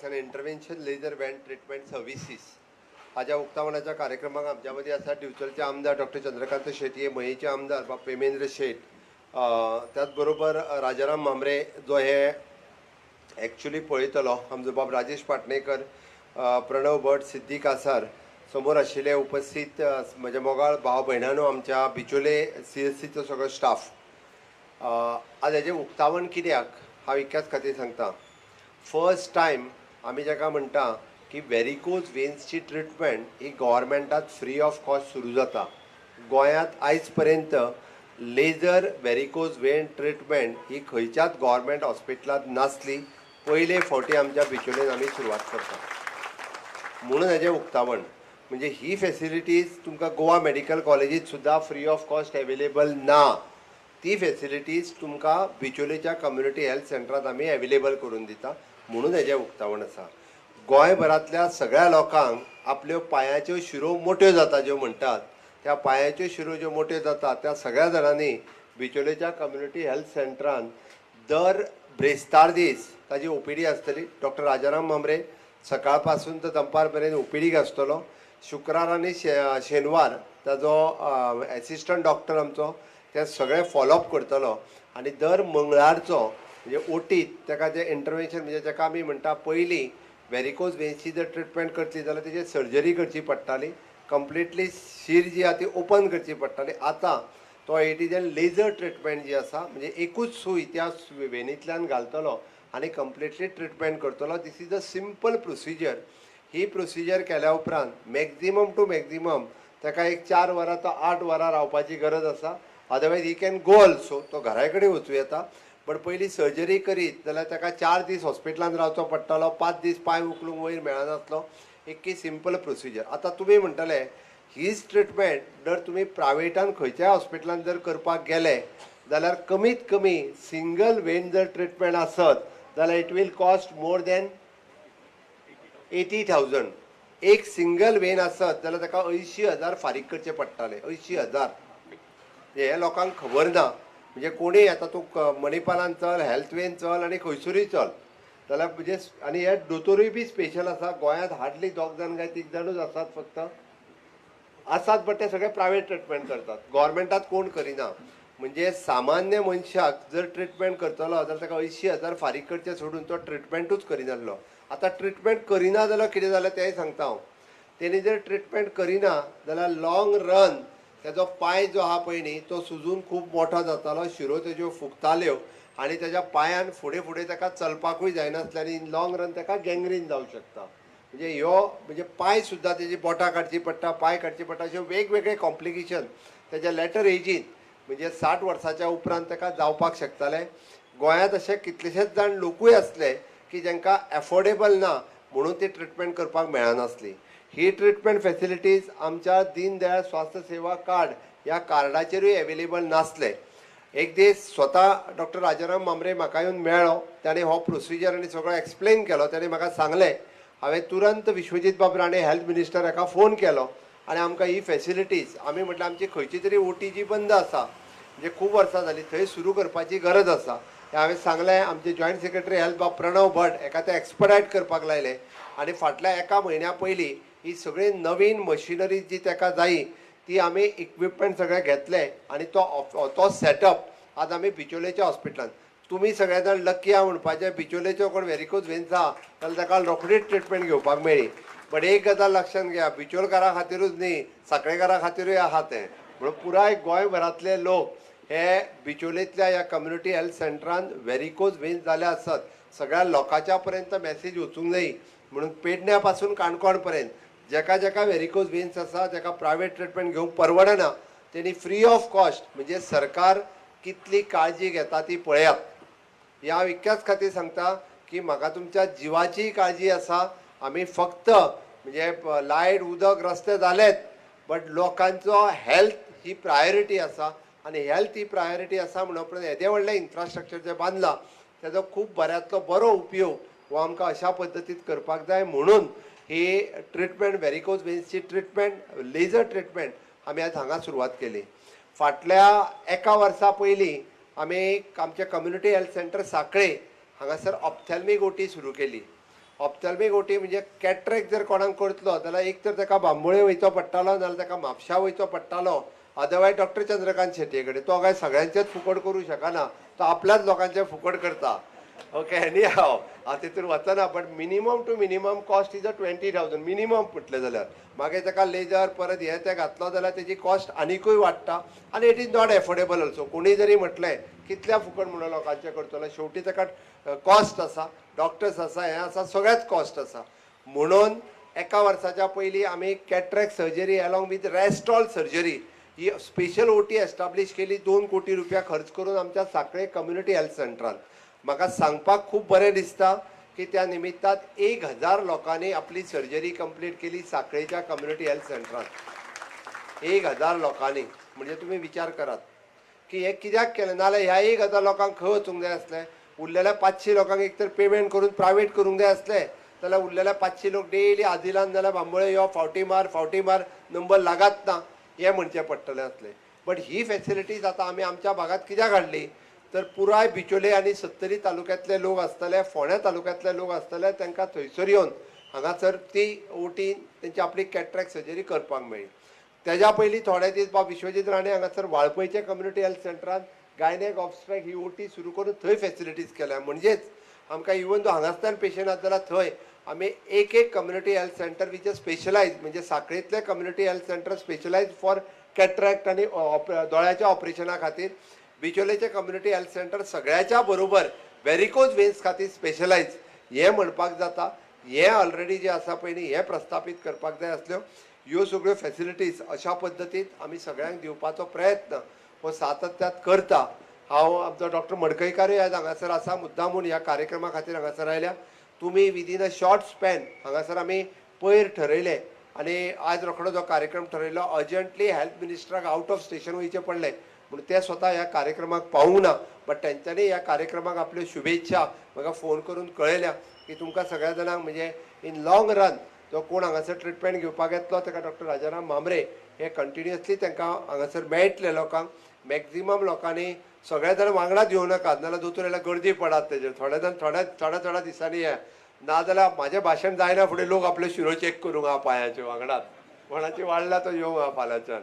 Complex and intervention laser vein treatment services हाज्या उक्तावणाच्या कार्यक्रमाक आमच्या मदीं आसा दिवचलचे आमदार डॉक्टर चंद्रकांत शेटये, मयेचे आमदार बाब प्रेमेंद्र शेट, त्याच बरोबर राजाराम म्हांबरे जो हे एक्चुली पळयतलो, आमचो बाब राजेश पाटणेकर, प्रणव भट, सिद्धी कासार, समोर आशिल्ले उपस्थित म्हजे मोगाळ भाव भयणांनो, आमच्या बिचोले सीएचसीचो सगळो स्टाफ. आज हेजें उक्तावण कित्याक, हांव इतक्याच खातीर सांगता. फर्स्ट टायम आमी जाका म्हणटा की वेरिकोज वेन्सची ट्रिटमेंट ही गव्हर्मेंटात फ्री ऑफ कॉस्ट सुरू जाता. गोंयांत आयज पर्यंत लेझर वेरिकोज वेन ट्रिटमेंट ही खंयच्याच गव्हर्मेंट हॉस्पिटलांत नासली. पयले फावटी आमच्या बिचोलेन आमी सुरवात करता म्हणून हेजें उक्तावण. म्हणजे ही फेसिलिटीज तुमकां गोवा मेडिकल कॉलेजीत सुद्दां फ्री ऑफ कॉस्ट एवेलेबल ना. ती फेसिलिटीज तुमकां बिचोलेच्या कम्युनिटी हेल्थ सेंटरांत आमी एवेलेबल करून दिता म्हणून हेजें उक्तावण आसा. गोंयभरांतल्या सगळ्या लोकांक आपल्यो पांयाच्यो शिरो मोट्यो जाता ज्यो म्हणटात, त्या पांयाच्यो शिरो ज्यो मोट्यो जाता त्या सगळ्या जाणांनी बिचोलेच्या कम्युनिटी हेल्थ सेंटरान दर ब्रेस्तार दीस ताजी ओपीडी आसतली. डॉक्टर राजाराम म्हांबरे सकाळ पासून तर दनपार मेरेन ओपीडीक आसतलो. शुक्रार आनी शेनवार ताजो एसिस्टंट डॉक्टर आमचो ते सगळे फॉलोअप करतलो आनी दर मंगळारचो म्हणजे ओटीत ताका जें इंटरवेन्शन, म्हणजे जाका आमी म्हणटा पयलीं वेरिकोज वेन्सची जर ट्रिटमेंट करतली जाल्यार तेजी सर्जरी करची पडटाली, कंप्लिटली शीर जी आहा ती ओपन करची पडटाली. आतां तो it is an laser treatment जी आसा, म्हणजे एकूच सूय त्या वेनींतल्यान घालतलो आनी कंप्लिटली ट्रिटमेंट करतलो. This is a simple procedure. He procedure केल्या उपरांत मॅक्झिमम टू मॅक्झिमम ताका एक 4 वरां तो 8 वरां रावपाची गरज आसा. Otherwise he can go also, तो घरा कडेन वचूं येता. बट पयलीं सर्जरी करीत जाल्यार ताका 4 दीस हॉस्पिटलान रावचो पडटालो, 5 दीस पांय उखलूंक वयर मेळनासलो. एक सिंपल प्रोसिजर. आतां तुमी म्हणटले, हीच ट्रिटमेंट जर तुमी प्रायवेटान खंयच्याय हॉस्पिटलान जर करपाक गेले जाल्यार कमीत कमी सिंगल वेन जर ट्रिटमेंट आसत जाल्यार it will cost more than 80,000. एक सिंगल वेन आसत जाल्यार ताका 80,000 फारीक करचे पडटाले. 80,000 हे लोकांक खबर ना. म्हणजे कोणूय आतां तूं मणिपालान चल, हेल्थ वेन चल आनी खंयसरूय चल जाल्यार म्हणजे आनी हे दोतोरूय बी स्पेशल आसा. गोंयांत हार्डली दोग जाण काय तीग जाणूच आसात फक्त आसात, बट ते सगळे प्रायवेट ट्रिटमेंट करतात, गव्हर्मेंटात कोण करिना. म्हणजे सामान्य मनशाक जर ट्रिटमेंट करतलो जाल्यार ताका 80,000 फारीक करचे सोडून तो ट्रिटमेंटूच करिनासलो. आतां ट्रिटमेंट करिना जाल्यार कितें जालें तेंय सांगता हांव. तेणी जर ट्रिटमेंट करिना जाल्यार लॉंग रन तेजो पांय जो आहा पळय न्ही, तो सुजून खूब मोठो जातालो, शिरो तेज्यो फुगताल्यो आनी तेज्या पांयान फुडें फुडें ताका चलपाकूय जायनासलें आनी इन लॉंग रन ताका गँग्रीन जावं शकता. म्हणजे ह्यो म्हणजे पांय सुद्दां तेजी बोटां काडची पडटा, पांय काडची पडटा, अश्यो वेगवेगळे कॉम्प्लिकेशन तेज्या लेटर एजीन म्हणजे 60 वर्साच्या उपरांत ताका जावपाक शकताले. गोंयांत अशे कितलेशेच जाण लोकूय आसले की जांकां एफोर्डेबल ना म्हणून ती ट्रिटमेंट करपाक मेळनासली. ही ट्रिटमेंट फेसिलिटीज आमच्या दीन दयाळ स्वास्थ्य सेवा कार्ड ह्या कार्डाचेरूय एवेलेबल नासले. एक दीस स्वता डॉक्टर राजाराम म्हांबरे म्हाका येवन मेळ्ळो. ताणें हो प्रोसिजर आनी सगळो एक्सप्लेन केलो. ताणें म्हाका सांगलें, हांवें तुरंत विश्वजीत बाब राणे, हेल्थ मिनिस्टर, हाका फोन केलो आनी आमकां ही फेसिलिटीज, आमी म्हटल्यार आमची खंयची तरी ओटी जी बंद आसा, म्हणजे खूब वर्सां जालीं, थंय सुरू करपाची गरज आसा हें हांवें सांगलें. आमचे जॉयंट सेक्रेटरी हेल्थ बाब प्रणव भट हेका ते एक्सपडायट करपाक लायले आनी फाटल्या एका म्हयन्या पयलीं ही सगळी नवीन मशिनरी जी ताका जायी ती आमी इक्विपमेंट सगळे घेतले आनी तो सेटअप आज आमी बिचोलेच्या हॉस्पिटलान. तुमी सगळे जाण लकी आहा म्हणपाचें, बिचोलेचो कोण वेरिकोज वेन्स आहा जाल्यार ताका रोखडीच ट्रिटमेंट घेवपाक मेळ्ळी. बट एक गजाल लक्षांत घ्या, बिचोलकारा खातिरूच न्ही, साखळेकारा खातिरूय आहा तें. म्हणून पुराय गोंयभरांतले लोक हे बिचोलेंतल्या ह्या कम्युनिटी हेल्थ सेंटरान वेरिकोज वेन्स जाले आसत, सगळ्या लोकांच्या पर्यंत मॅसेज वचूंक जाय म्हणून पेडण्या पासून काणकोण पर्यंत जेका जेका वेरिकोज वेन्स आसा, जेका प्रायवेट ट्रिटमेंट घेवंक परवडना, तेणी फ्री ऑफ कॉस्ट, म्हणजे सरकार कितली काळजी घेता ती पळयात. हे हांव इतक्याच खातीर सांगता की म्हाका तुमच्या जिवाचीय काळजी आसा. आमी फक्त म्हणजे लायट, उदक, रस्ते जालेच, बट लोकांचो हेल्थ ही प्रायोरिटी आसा आनी हेल्थ ही प्रायोरिटी आसा म्हणून उपरांत येदें व्हडलें इन्फ्रास्ट्रक्चर जें बांदलां तेजो खूब बऱ्यांतलो बरो उपयोग हो आमकां अशा पद्दतीन करपाक जाय म्हणून ही ट्रिटमेंट, वेरिकोज वेन्सची ट्रिटमेंट, लेझर ट्रिटमेंट आमी आज हांगा सुरवात केली. फाटल्या एका वर्सा पयलीं आमी आमच्या कम्युनिटी हेल्थ सेंटर साखळे हांगासर ऑप्थॅल्मीक ओटी सुरू केली. ऑप्थॅल्मीक ओटी म्हणजे कॅट्रेक्ट जर कोणाक करतलो जाल्यार एक तर ताका बांबोळे वयचो पडटालो, नाजाल्यार ताका म्हापशा वयचो पडटालो, अदरवायज डॉक्टर चंद्रकांत शेटये कडेन. तो काय सगळ्यांचेच फुकट करूं शकना, तो आपल्याच लोकांचें फुकट करता. ओके, एनी हाव, हांव तितून वचना, but minimum to minimum cost is a 20,000 minimum म्हटलें जाल्यार. मागीर ताका लेजर परत हें तें घातलो जाल्यार तेजी कॉस्ट आनिकूय वाडटा आनी it is not affordable also. कोणीय जरी म्हटलें कितल्या फुकट म्हणून लोकांचें करतलो, शेवटी ताका कॉस्ट आसा, डॉक्टर्स आसा, हें आसा, सगळ्याच कॉस्ट आसा. म्हणून एका वर्साच्या पयलीं आमी cataract surgery along with rest all surgery he special OT establish केली, 2 कोटी रुपया खर्च करून आमच्या साखळे कम्युनिटी हेल्थ सेंटरान. म्हाका सांगपाक खूब बरें दिसता की त्या निमित्तान 1000 लोकांनी आपली सर्जरी कंप्लीट केली साखळेच्या कम्युनिटी हेल्थ सेंटरान. 1000 लोकांनी, म्हणजे तुमी विचार करात की हें कित्याक केलें. नाजाल्यार ह्या 1000 लोकांक खंय वचूंक जाय आसलें? उरलेल्या 500 लोकांक एक तर पेमेंट करून प्रायवेट करूंक जाय आसलें, जाल्यार उरलेल्या 500 लोक डेली आदिलान जाल्यार बांबोळे यो, फावटी मार, फावटी मार, नंबर लागात ना हें म्हणचें पडटलें आसलें. बट he facilities आतां आमी आमच्या भागांत कित्याक हाडली, तर पुराय बिचोले आनी सत्तरी तालुक्यांतले लोक आसतले, फोंड्या तालुक्यांतले लोक आसतले, तांकां थंयसर येवन हांगासर ती ओटीन तेंची आपली कॅट्रॅक्ट सर्जरी करपाक मेळ्ळी. तेज्या पयलीं थोडे दीस बाब विश्वजीत राणे हांगासर वाळपयच्या कम्युनिटी हेल्थ सेंटरान गायनेक ऑब्स्टेट्रिक ही ओटी सुरू करून थंय फेसिलिटीज केल्या. म्हणजेच आमकां इवन दो हांगासल्यान पेशंट आसा जाल्यार थंय आमी एक एक community health center which is specialize, म्हणजे साखळेंतलें community health center specialize for cataract आनी दोळ्याच्या ऑपरेशना खातीर, बिचोलेचें कम्युनिटी हेल्थ सेंटर सगळ्याच्या बरोबर वेरिकोज वेन्स खातीर स्पेशलायज हें म्हणपाक जाता. हें ऑलरेडी जें आसा पळय न्ही, हें प्रस्थापीत करपाक जाय आसल्यो. ह्यो सगळ्यो फेसिलिटीज अशा पद्दतीन आमी सगळ्यांक दिवपाचो प्रयत्न हो सातत्यात करता. हांव आमचो डॉक्टर मडकयकारूय आयज हांगासर आसा, मुद्दामून ह्या कार्यक्रमा खातीर हांगासर आयल्या तुमी. विदीन अ शॉर्ट स्पॅन हांगासर आमी पयर ठरयलें आनी आज रोखडो जो कार्यक्रम ठरयलो. अर्जंटली हेल्थ मिनिस्टराक आउट ऑफ स्टेशन वयचें पडलें म्हणून ते स्वता ह्या कार्यक्रमाक पावूंक ना, बट तेंच्यांनी ह्या कार्यक्रमाक आपल्यो शुभेच्छा म्हाका फोन करून कळयल्या की तुमकां सगळ्या जाणांक, म्हणजे इन लॉंग रन जो कोण हांगासर ट्रिटमेंट घेवपाक येतलो ताका डॉक्टर राजाराम म्हांबरे हे कंटिन्युअसली तांकां हांगासर मेळटले. लोकांक, मॅक्झिमम लोकांनी, सगळे जाण वांगडाच येवं नाकात, नाजाल्यार दोतोर जाल्यार गर्दी पडात तेजेर. थोडे जाण थोड्या थोड्या थोड्या दिसांनी ये, नाजाल्यार म्हाजें भाशण जायना फुडें लोक आपल्यो शिरो चॅक करूंक आहा पांयाच्यो वांगडात, कोणाची वाडल्या तो येवंक आहा फाल्यांच्यान.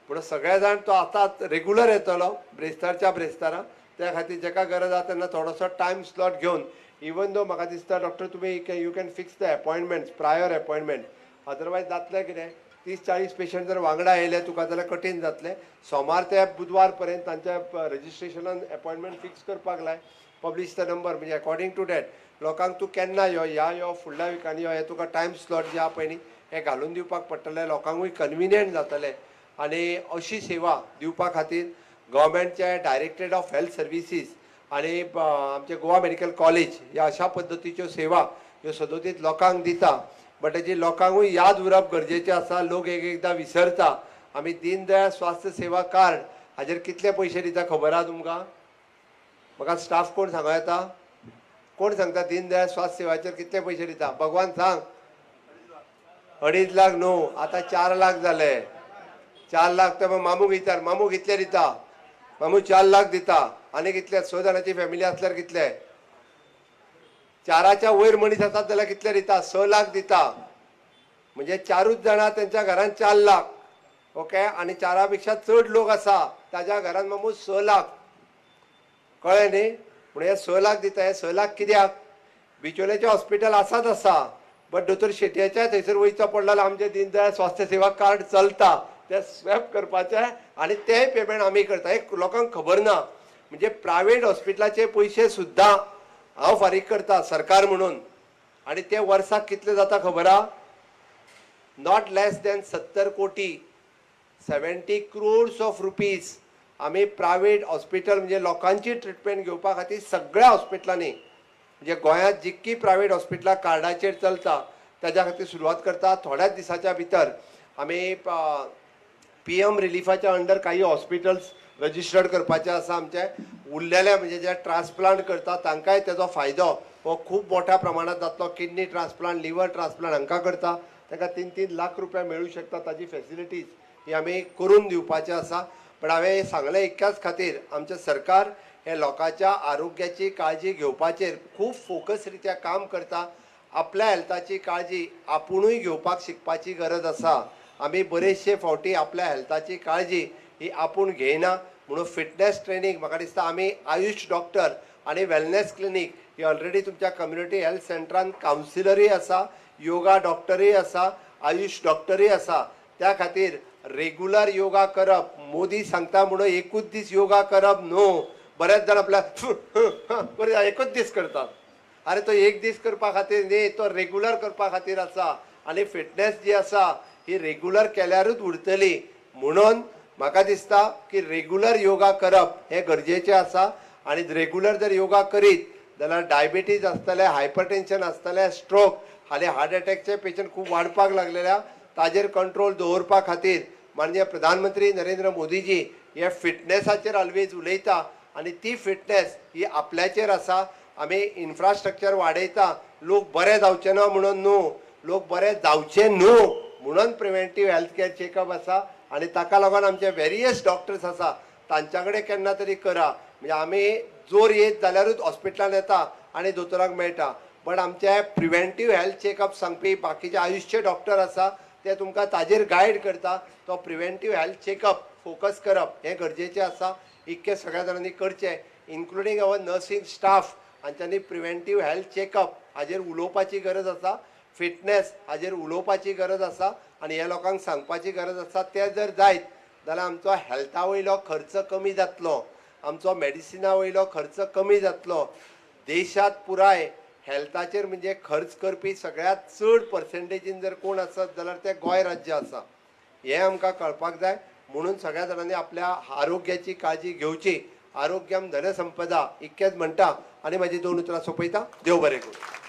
पूण सगळे जाण तो आतां रेगुलर येतलो ब्रेस्तारच्या ब्रेस्तारा. त्या खातीर जेका गरज आहा तेन्ना थोडोसो टायम स्लॉट घेवन, इवन दो म्हाका दिसता डॉक्टर तुमी you can fix the appointments, prior appointment, otherwise जातलें कितें, 30-40 पेशंट जर वांगडा येयले तुका जाल्यार कठीण जातलें. सोमार ते बुधवार पर्यंत तांच्या रजिस्ट्रेशनान अपॉयंटमेंट फिक्स करपाक लाय, पब्लिश the number, म्हणजे अकॉर्डिंग टू that लोकांक तूं केन्ना यो, ह्या यो, फुडल्या विकांनी यो, हे तुका टायम स्लॉट जे आहा पळय न्ही, हे घालून दिवपाक पडटलें. लोकांकूय कन्विनियंट जातलें आनी अशी सेवा दिवपा खातीर गव्हर्मेंटचे डायरेक्टरेट ऑफ हेल्थ सर्विसीस आनी आमचे गोवा मेडिकल कॉलेज ह्या अशा पद्दतीच्यो सेवा ह्यो सदोदीत लोकांक दिता. बट तेजी लोकांकूय याद उरप गरजेचें आसा. लोक एक एकदां विसरता. आमी दीनदयाळ स्वास्थ्य सेवा कार्ड हाजेर कितले पयशे दिता खबर आहा तुमकां? म्हाका स्टाफ कोण सांगो येता? कोण सांगता दीनदयाळ स्वास्थ्य सेवाचेर कितले पयशे दिता? भगवान सांग. 2.5 लाख न्हू, आतां 4 लाख जाले, 4 लाख. तर मग मामूक विचार, मामू कितले दिता? मामू 4 लाख दिता. आनी कितले? स जाणांची फॅमिली असल्यार कितले? चाराच्या वयर मनीस आसात जाल्यार कितले दिता? 6 लाख दिता. म्हणजे चारूच जाणां तेंच्या घरान 4 लाख. ओके, आनी चारा पेक्षा चड लोक आसा ताज्या घरान मामू 6 लाख. कळ्ळें न्ही? पूण हे 6 लाख दिता. हे 6 लाख कित्याक? बिचोलेचें हॉस्पिटल आसाच आसा, बट दोतोर शेटयाच्या थंयसर वयचो पडलो जाल्यार आमचें दीनदयाळ स्वास्थ्य सेवा कार्ड चलता, तें स्वॅप करपाचें आनी तेंय पेमेंट आमी करता. हें लोकांक खबर ना. म्हणजे प्रायवेट हॉस्पिटलाचे पयशे सुद्दां हांव फारीक करता सरकार म्हणून. आनी ते वर्साक कितले जाता खबर आहा? Not less than 70 कोटी, 70 क्रोर्स ऑफ रुपीज आमी प्रायवेट हॉस्पिटल, म्हणजे लोकांची ट्रिटमेंट घेवपा खातीर सगळ्या हॉस्पिटलांनी, म्हणजे गोंयांत जितकी प्रायवेट हॉस्पिटलां कार्डाचेर चलता ताज्या खातीर सुरवात करता. थोड्याच दिसाच्या भितर आमी पीएम रिलिफाच्या अंडर काही हॉस्पिटल्स रजिस्टर्ड करपाचे आसा आमचे. उरलेले म्हणजे जे ट्रान्सप्लांट करता तांकांय तेजो फायदो हो खूब मोठ्या प्रमाणात जातलो. किडनी ट्रान्सप्लांट, लिवर ट्रान्सप्लांट हांकां करता तांकां 3-3 लाख रुपया मेळूं शकता. ताजी फेसिलिटीज ही आमी करून दिवपाचे आसा. पण हांवें सांगलें इतक्याच खातीर, आमचें सरकार हे लोकांच्या आरोग्याची काळजी घेवपाचेर खूब फोकस रित्या काम करता. आपल्या हेल्थाची काळजी आपुणूय घेवपाक शिकपाची गरज आसा. आमी बरेचशे फावटी आपल्या हेल्थाची काळजी ही आपूण घेयना, म्हणून फिटनेस ट्रेनींग म्हाका दिसता आमी आयुश डॉक्टर आनी वेलनेस क्लिनीक ही ऑलरेडी तुमच्या कम्युनिटी हेल्थ सेंटरान कावन्सिलरूय आसा, योगा डॉक्टरूय आसा, आयुश डॉक्टरूय आसा. त्या खातीर रेगुलर योगा करप, मोदी सांगता म्हणून एकूच दीस योगा करप न्हू. बरेच जाण आपल्या बरें एकूच दीस करतात. अरे तो एक दीस करपा खातीर न्ही, तो रेगुलर करपा खातीर आसा. आनी फिटनेस जी आसा ही रेगुलर केल्यारूच उरतली. म्हणून म्हाका दिसता की रेगुलर योगा करप हें गरजेचें आसा. आनी रेगुलर जर योगा करीत जाल्यार डायबिटीज आसतलें, हायपरटेन्शन आसतलें, स्ट्रोक, हालीं हार्ट एटॅकचे पेशंट खूब वाडपाक लागलेल्या, ताजेर कंट्रोल दवरपा खातीर माननीय प्रधानमंत्री नरेंद्र मोदीजी हे फिटनेसाचेर ऑलवेज उलयता आनी ती फिटनेस ही आपल्याचेर आसा. आमी इन्फ्रास्ट्रक्चर वाडयता, लोक बरे जावचे ना म्हणून न्हू, लोक बरे जावचे न्हू म्हणून प्रिवेंटीव हेल्थ केअर चेकअप आसा. आनी ताका लागून आमचे वेरियस डॉक्टर्स आसा, तांच्या कडेन केन्ना तरी करा. म्हणजे आमी जोर येत जाल्यारूच हॉस्पिटलान येता आनी दोतोराक मेळटा, बट आमचे प्रिवेंटीव हेल्थ चेकअप सांगपी बाकीचे आयुश्य डॉक्टर आसा, ते तुमकां ताजेर गायड करता. तो प्रिवेंटीव हेल्थ चेकअप फोकस करप हें गरजेचें आसा. इतकें सगळ्या जाणांनी करचें, इन्क्लुडींग our nursing staff, हांच्यांनी प्रिवेंटीव हेल्थ चेकअप हाजेर उलोवपाची गरज आसा, फिटनेस हाजेर उलोवपाची गरज आसा आनी ह्या लोकांक सांगपाची गरज आसा. तें जर जायत जाल्यार आमचो हेल्था वयलो खर्च कमी जातलो, आमचो मेडिसिना वयलो खर्च कमी जातलो. देशांत पुराय हेल्थाचेर म्हणजे खर्च करपी सगळ्यांत चड पर्संटेजीन जर कोण आसत जाल्यार तें गोंय राज्य आसा, हें आमकां कळपाक जाय. म्हणून सगळ्या जाणांनी आपल्या आरोग्याची काळजी घेवची. आरोग्यम धनसंपदा इतकेंच म्हणटा आनी म्हाजी दोन उतरां सोंपयता. देव बरें करूं.